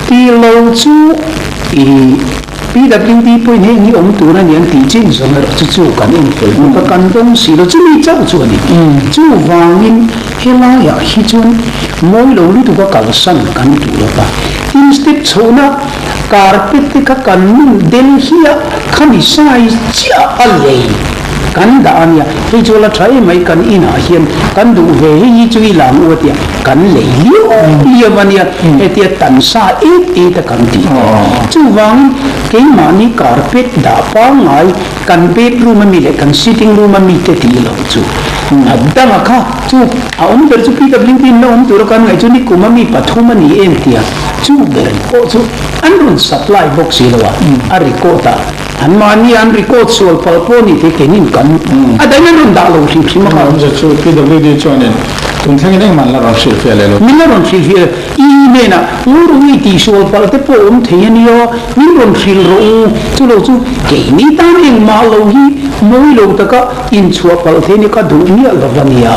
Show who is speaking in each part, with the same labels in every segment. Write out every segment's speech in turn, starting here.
Speaker 1: Ti lo chu i PWD pawhin heng hi awm tur a ni an tih chin zawng erawh chu chu kan en fel bawk a, kan dawng si lo. Chumi chauh chu a ni. Chuvangin helaiah hi chuan mawi lo lutuk a kalsan kan duh lo va. Tin, step chhohna carpet te kha kan nun Delhi-ah khami size chiah a lei kan dah a nia. Hei chu a la tha em mai, kan inah hian kan duh ve hei hi chu i lang u a tia kan lei liau liau a nia, hetia tan sa et et a kan tih te. Chuvangin keimahni carpet dah pangngai kan bedroom ami leh kan sitting room ami te tih loh chu a danga kha chu a awm ber chu PWD in la awm tura kan ngaih chu nikum ami pathum a ni em tia chu ber pawh chu an rawn supply bawk si lo a, a record ah. An mahni an record sual palh pawh ni te kenin kan a daih an rawn dah lo hrim hrim a.
Speaker 2: Awmze chu PWD chuanin tun thlengin engmah an la rawn hrilhfiah leh lo.
Speaker 1: Min la rawn hrilhfiah i hnenah Ngurui tih sual palh te pawh awm thei a nia, min rawn hrilh rawh u. Chu lo chu keini tan engmah lo hi mawi lo taka inchhuah palh thei nia ka duh miah lo a nia.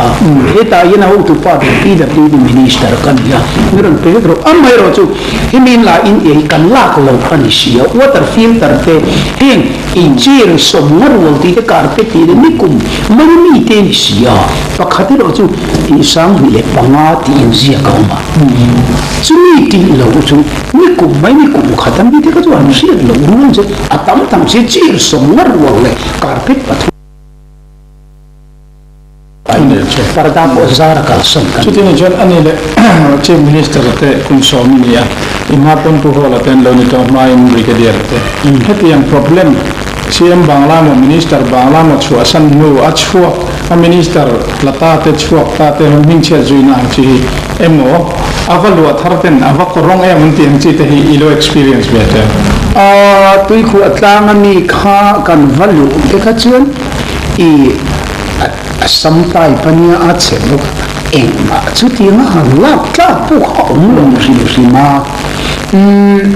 Speaker 1: Hetah hian a hotupa ber PWD Minister ka ni a, min rawn pe vek rawh. Amaherawhchu Hemi in la in ei kan lak lo a ni si a, water filter te heng in chair sawmnga rual tih te carpet tih te nikum mai mi te ni si a, pakhat erawh chu tih 2005 tih inziak a awm a, chumi tih loh chu nikum mai nikum khat a mi te kha chu an hriat loh rual che a tam tam si chair sawmnga rual leh carpet pathum. Parda pawh zar a kalsan kan ni.
Speaker 2: Chutiang chuan ani leh Chief Minister te kum sawm i ni a, i hma pawn Pu Hawla te an lo ni tawh hmain Brigadier te. Hetiang problem CM Bangla maw Minister Bangla maw chhuahsan hnu a chhuak a Minister la ta te chhuak ta te hmingchhiat zuina ang chi hi emaw a va luah thar ten a va kawrawng em an tih ang chi te hi i lo experience ve teh.
Speaker 1: A tuikhuah tlang a mi kha kan va luh te kha chuan i A sam type a nia a che bawk a, engmah chutiang a han lak tlak pawh kha a awm lo hrim hrim a, umm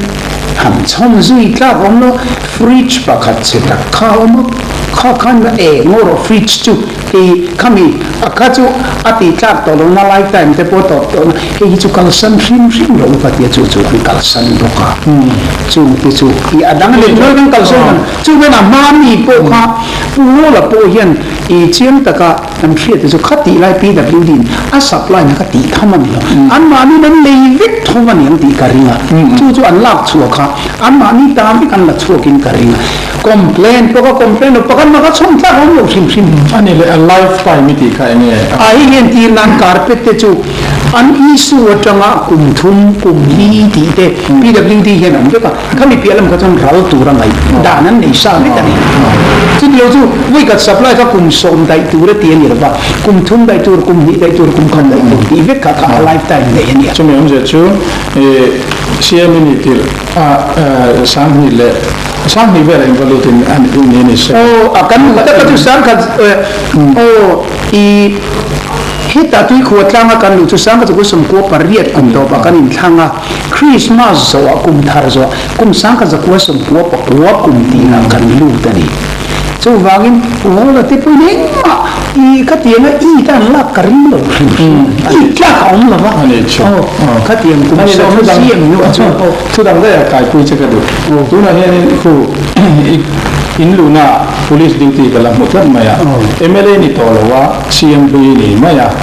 Speaker 1: han chhawm zui tlak a awm lo, fridge pakhat che tak kha a awm a, kha khan eng aw rawh fridge chu hei khami a kha chu a tih tlak tawh lo na lifetime te pawh a tawp tawh na, hei hi chu kalsan hrim hrim lo ka tia chu chu an kalsan bawk a, chung te chu i a dang leh nual kan kalsan dan chu chuan a hma mi pawh kha Pu Ngawla pawh hian i chiang taka kan hriat te chu kha tih lai PWD in a supply na kha tih tham a ni lo. Anmahni an lei vek tho a ni ang tih ka ring a. Chu chu an lak chhuah kha anmahni tan vek an la chhuak in ka ring a. Complain pawh ka complain lo, pakhat mah kha chhawm tlak a awm lo hrim hrim.
Speaker 2: A ni leh a lifetime i tih kha eng nge?
Speaker 1: A hei hian tir nan carpet te chu an issue atanga kum thum, kum li tih te PWD hian an vek a. Khami piah lam kha chuan ral tur a ngaih dan an nei sa vek a ni. Chuti lo chu vawikhat supply kha kum sawm daih tur a ti a ni lo va, kum thum daih tur, kum hnih daih tur, kum khat daih tur tih vek kha kha a lifetime nei a nia.
Speaker 2: Chumi awmzia chu CM i nih tirh a 2000 leh 2000 velah in va lut in a ni ni se.
Speaker 1: Aw a kan luh tak a chu 10,000 aw i hetah tuikhuah tlanga kan luh chu 1998 kum tawpah kan inthlang a. Krismas zawhah kum thar zawh kum 1999 kum tihah kan lut a ni. Chuvangin Paula te pawhin engmah i khatianga i te an lak ka ring lo hrim hrim. I tlak a awm lo va. Aw, khatiang kum sawm siam hnuah chuan.
Speaker 2: Thudang daih a kaipui che ka duh. Tunah hianin khu i in luhnaah Police duty ka la hmu tlat mai a. Mla ni tawh lo a, CM hlui ni mai a.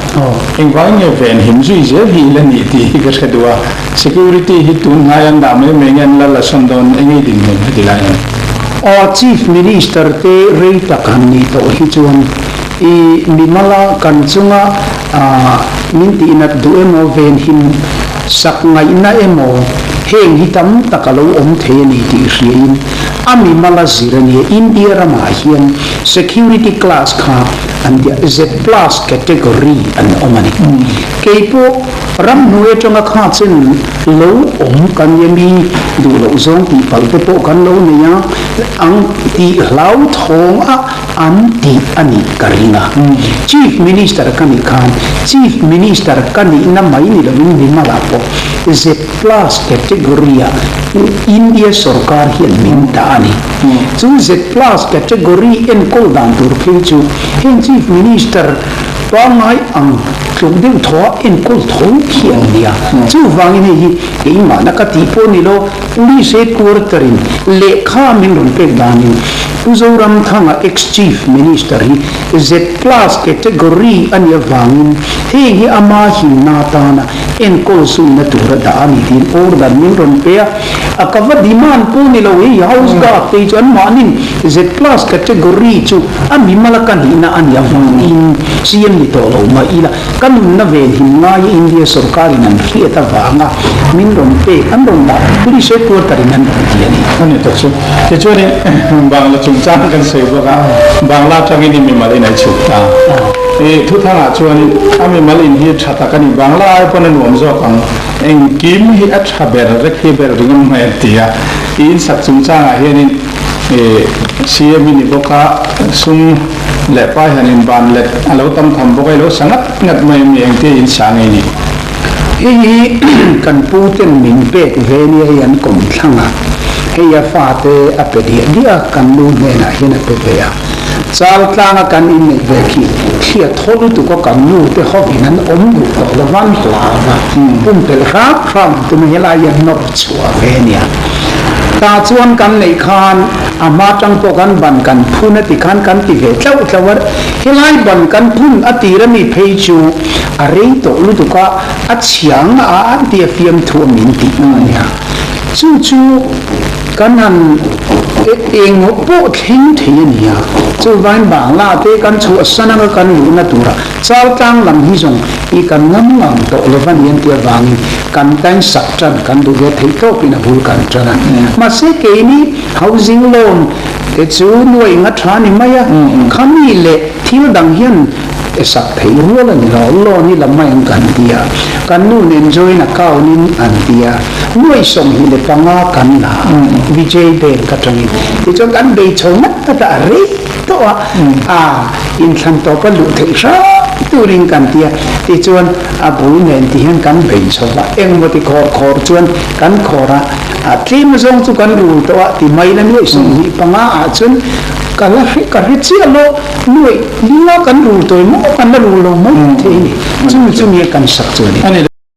Speaker 2: Engvangin nge ven him zui zel hi i la nih tih hi ka hre duh a, security hi tun hnai an dah mai mai nge an la la sawn dawn eng ei dinhmun heti lai hian?
Speaker 1: Aw Chief Minister te rei tak han nih tawh hi chuan i mimala kan chunga min tihnat duh emaw ven him sak ngaihna emaw heng hi tam tak a lo awm thei a ni tih hriain a mimala zir a nia. India ramah hian security class kha An tia Z plus category an awm a ni. Kei pawh ramhnuai atanga kha chen lo awm kan nia mi duh loh zawng tih palh te pawh kan lo nei a, ang tih hlauthawng a an tih a nih ka ring a. Chief Minister ka nih khan Chief Minister ka nihna mai ni lovin mimalah pawh Z plus category ah India sorkar hian min dah a ni. Chu Z plus category enkawl dan tur phei chu heng Chief Minister. pangngai ang tluk deuh thaw a enkawl tho khi an nia. Chuvangin hei hi keimahna ka tih pawh ni lo, Police headquarter in lehkha min rawn pek danin Pu Zoramthanga ex-Chief Minister hi Z-class category a nih avangin heng hi ama himna atana enkawl zuina tura dah a ni tiin order min rawn pe a. A ka va demand pawh ni lo, hei house guard te hi chu anmahnin Z-class category chu a mimal a ka nihna a nih avangin CM ni tawh lo mah ila Ka nunna venhim ngaia India sorkarin an hriat avanga min rawn pek, an rawn dah Police headquarter in an rawn ti a ni.
Speaker 2: A ni tak chu. Tichuanin Bangla chungchang kan sawi bawk a, Bangla atangin i mimal in a chhuk ta. I thuthangah chuanin a mimal in hi tha tak a ni, Bangla ai pawn a nuam zawk ang, engkim hi a tha ber vek hi ber ringawm mai an ti a. I insak chungchangah hianin i CM i ni bawk a, sum leh pai han inban let a lo tam tham bawk a, i lo sa ngat ngat mai a mi engtia in sa ngei ni?
Speaker 1: Hei hi kan pu ten min pek ve nia hei an kawm thlang a, hei a fate a pe diah diah a, kan nu hnenah hian a pe ve a, chal tlanga kan inneih ve khi thlia thaw lutuk a kan nu te hovin an awm duh tawh lo va an hlau va, pumpelh hrang hrang an tum a, helai hi an nawr chhuah ve nia. Tah chuan kan neih khan a hma tang pawh kan ban kan phun a ti khan kan ti ve tlauh tlauh a, helai ban kan phun a tir ami phei chu a rei tawh lutuk a, a chhiang a an ti a fiamthu a min tih a nia. Chu chu kan han eng pawh thleng thei a nia. Chuvain Bangla te kan chhuahsan anga kan luhna tura Chaltlang lam hi zawng i kan ngam ngang tawh lo va ni an tih avangin kan tain sak tan kan duh ve theih tawpin a bul kan tan a. Mahse keini housing loan te chu nuaih nga tha ni mai a, khami leh thil dang hian sak theih rual a ni lo, loan hi la mai ang kan ti a, kan nu nen joint account in an ti a, nuaih 25 kan la a, Vijay Bank atangin tichuan kan bei chho ngat ngat a, a rei tawh a, a inthlan tawpa luh theih hram turin kan ti a, tichuan a bul nen ti hian kan bei chho va, engmaw ti khawr khawr chuan kan khawr a, a tlem zawng chu kan rul tawh a ti mai la nuaih 25 ah chuan ka la hre ka hre chiah lo, nuaih linga kan rul tawh emaw kan la rul lo mai thei a ni, chu chu nia kan sak chu a ni.